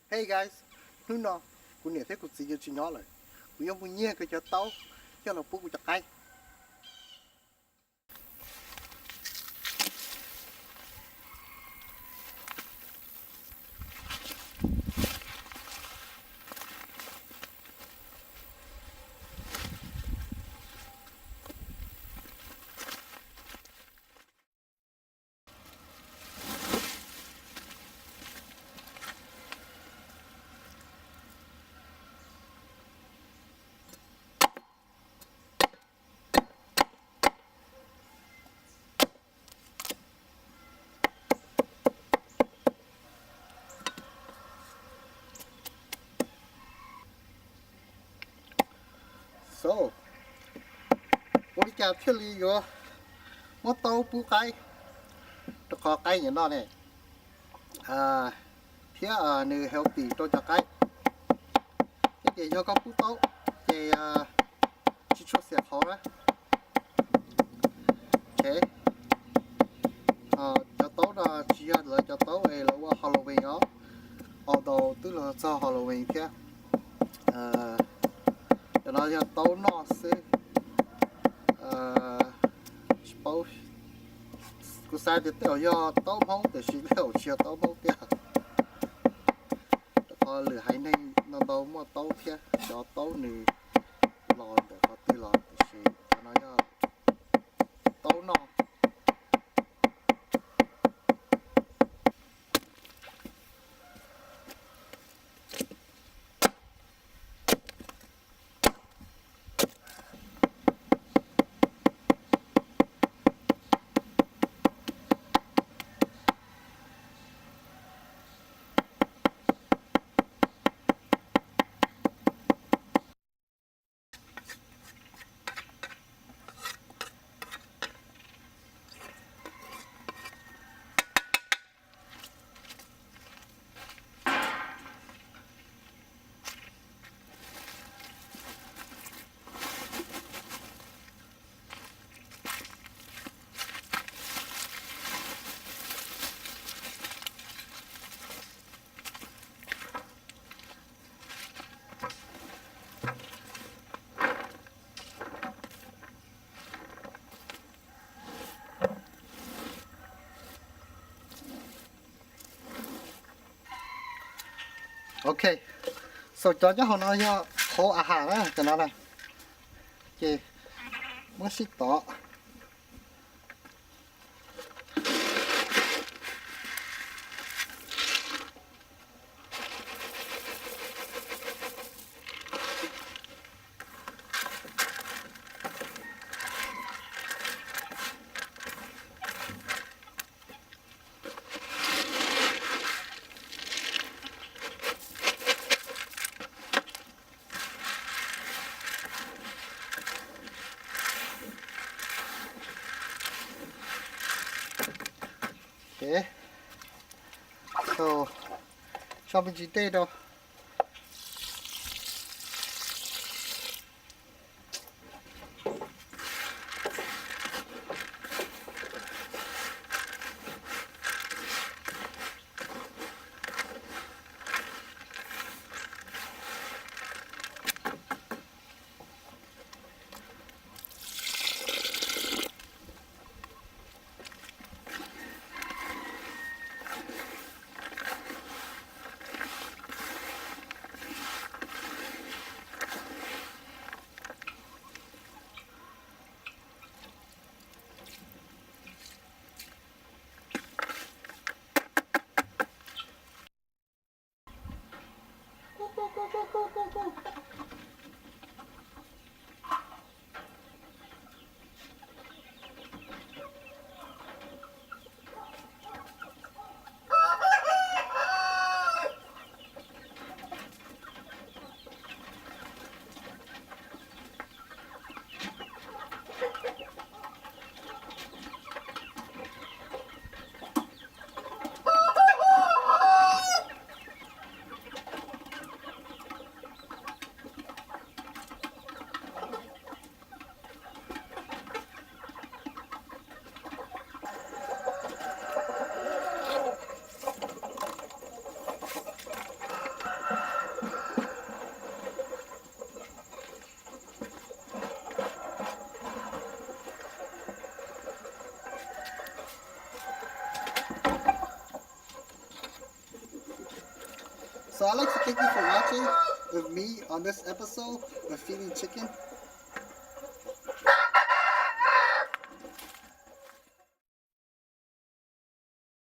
Hey guys, hnub no kuv niam thiab kuv txiv yuav tsis nyob lawm. Kuv yuav mus nyiag kuv cov taub coj los pub kuv cov qaib. So, ua li cas thiaj li yuav muab taub pub qaib? Rau qhov qaib nyiam noj ne, thiab nws healthy rau cov qaib. Thiab ces yog koj pub taub ces tsis tshua xiam qhauv na. Ok, cov taub no tsis yog lawv cov taub es lawv ua Halloween os, although twb los txog Halloween thiab. Cov no yog taub noj xwb. Tsis paub, kuv xav tias tej zaum yog taub Hmoob tiam sis tej zaum tsis yog taub Hmoob tiag. Rau qhov lwm haiv neeg ntau ntau muaj taub thiab, cov taub nws los ntawm qhov twg los, tiam sis cov no yog taub noj. Ok, so cov nyob hauv no yog qhauv a has na, cov no na, ces muab sib tov. Ok, so tso me ntsis dej rau. thank you for watching with me on this episode of Feeding Chicken.